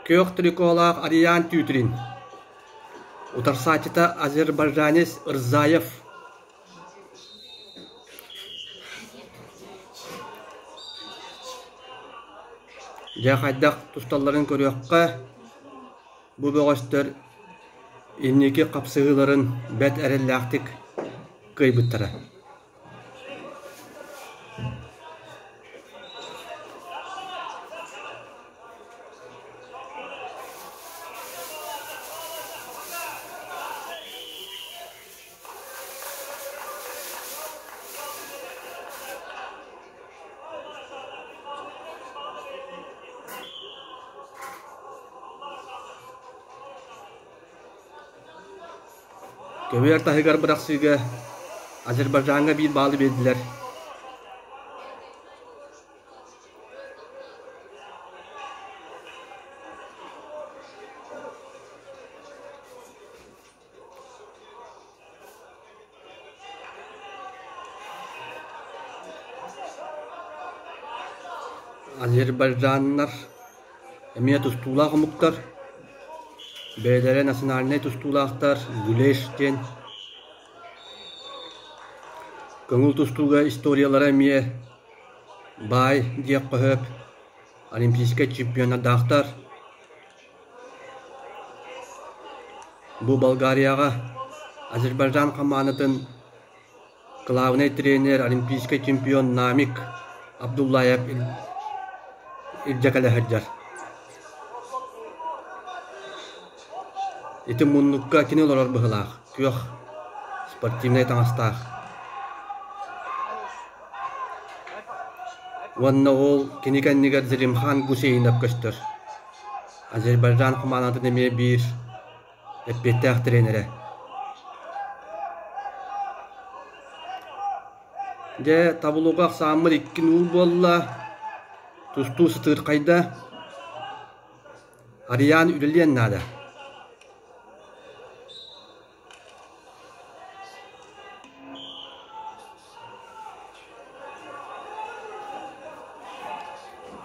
Күөх триколаах Ариан Тютрин утарсааччыта азербайджанец Рзаев Дьэ хайдах тусталларын көрүөххэ, бу бөҕөстөр инники хапсыһыыларын бэрт эрэллээхтик кыайбыттара. Көбүөр таһыгар бырахсыыга Азербайджаҥҥа биир баалы биэрдилэр. Азербайджаннар эмиэ тустуулаах омуктар, бэйэлэрэ национальнай тустуулаахтар Гулеш диэн көҥүл тустууга историялара эмиэ баай диэххэ сөп, олимпийскай чемпионаттаахтар. Бу Болгарияҕа Азербайджан хамаандатын кылаабынай тренер, олимпийскай чемпион Намик Абдуллаев илдьэ кэлэ сылдьар. Ити муннукка кини олорор быһыылаах, күөх спортивнай таҥастаах. Уонна ол кини кэннигэр Зелимхан Гусейнов көстөр. Азербайджан хамаандатын эмиэ биир эппиэттээх тренерэ. Дьэ, таблоҕа ахсааммыт 2-0 буолла. Тустуу сытыырхайда. Ариан үлэлиэн наада.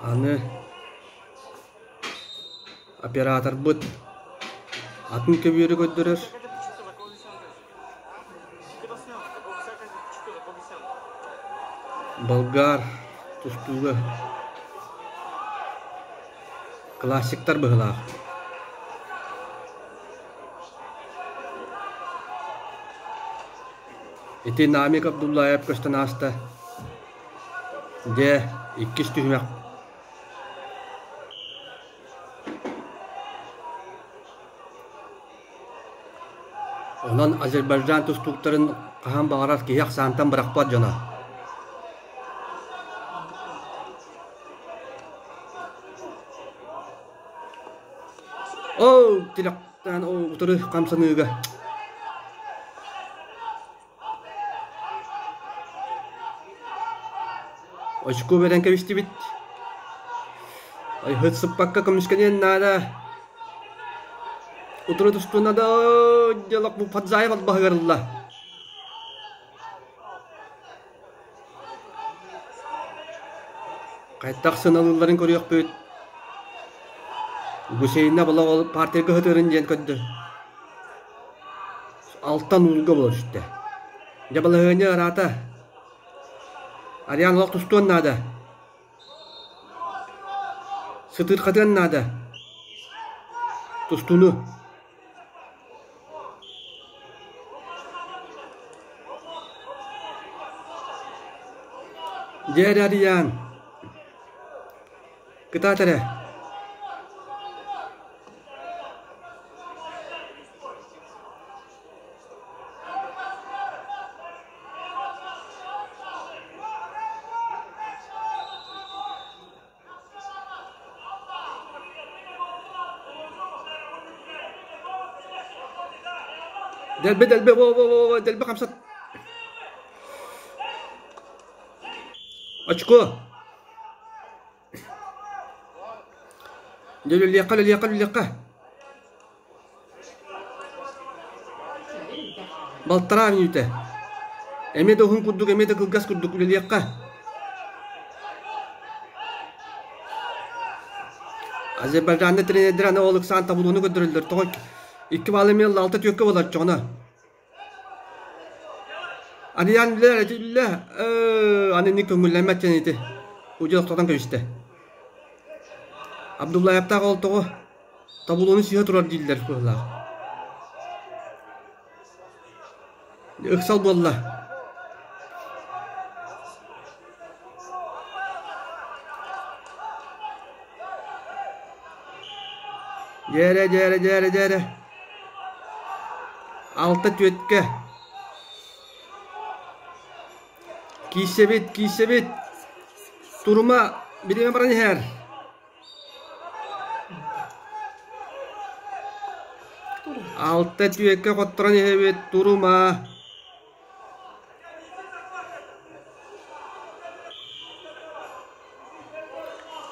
Аны операторбыт атын көбүөрү көрдөрөр. Болгар тустууга классиктар быһыылаах. Ити Намик Абдуллаев көстөн ааста. Дьэ, иккис түһүмэх. Онон Азербайджан тустууктарын хаһан баҕарар киһи ахсаантан бырахпат дьоно. Оо, тилэхтээн оо, утары хамсаныыга. Очко берэн кэбистибит. Айһыт сыппакка көмүскэниэн наада. Утары тустууна да дьалак бу Фадзаев албаһыгар ылла. Хайдах сыаналыылларын көрүөхпүт. Гусейна була ол партияга ыһытыырын диэн көрдө. Алтан уулга була түстэ. Дьэ балаһыанньа ыраата. Ариан олох тустуон наада. Сытыырхатыан наада. Тустууну. Дьэ эрэ Ариан, кытаат эрэ. Дэлби дэлби во во во дэлби хамсат. Очко! Дьэ үлэлиэххэ, үлэлиэххэ, үлэлиэххэ. Балтараа мүнүүтэ. Эмиэ да уһун курдук, эмиэ да кылгас курдук үлэлиэххэ. Азербайджанна тренердэр аны ол ыксаан таблону көрдөрөллөр. Тоҕо икки баалы эмиэ ылла, алта түөккэ буолар чоҕуна. Арыйаан үлэ, үлэ, аны инник көҥүллэммэт диэн ити. Удьуол тохтотон кэбистэ. Абдуллаевтаах ол тоҕо таблону сыыһа турар дииллэр быһыылаах. Ыксал буолла. Дьээрэ, дьээрэ, дьээрэ, дьээрэ. Алта түөткэ. Киирсэбит, киирсэбит. Турума бириэмэ баран иһэр. Алта түөккэ хотторон иһэбит, турума.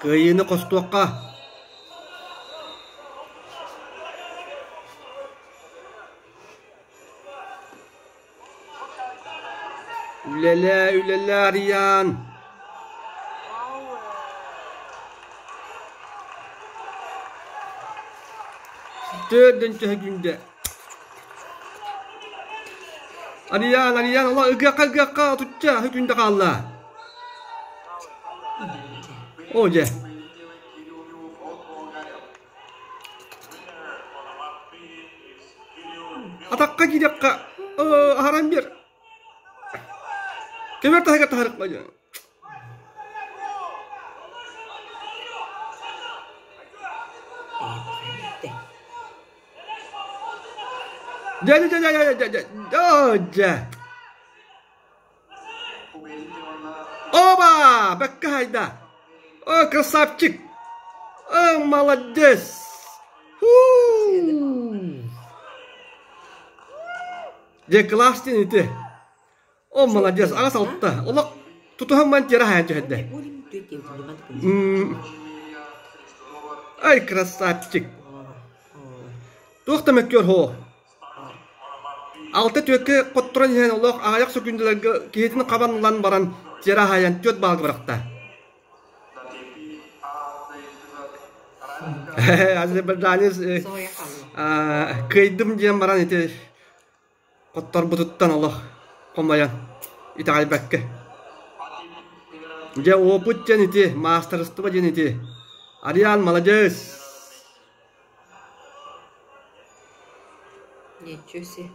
Кыайыыны хостуохха. Үлэлээ, үлэлээ, Арыйаан! Төрдөн төһө күндэ. Арыйаан, Арыйаан, ола ыгыахха, ыгыахха, отучча күндэ хаалла. Оо дьэ. Атахха киириэххэ, аһаран биэр. Көмөр таһыгар таһарыкма диэн. Дьэ дьэ дьэ дьэ дьэ дьэ дьэ Оба! Бэккэ хайда! О, красавчик! О, молодец! Дьэ, кылаас диэн ити. О, молодец, аҕас алта. Олох тутуһан ман тиэрэ хаайан түһэрдэ. Ай, красавчик! Туох да мөккүөр һоо. Алта түөккэ хотторон иһэн олох аҕыйах сөкүүндэлэргэ киһитин хабан ылан баран тиэрэ аһайан түөрт баалга бырахта. Азербайджанец кыайдым диэн баран ити хотторбутуттан олох хомойон итэҕэйбэккэ. Дьэ опыт диэн ити, маастарыстыба диэн ити. Ариан маладьыас! Ничего себе.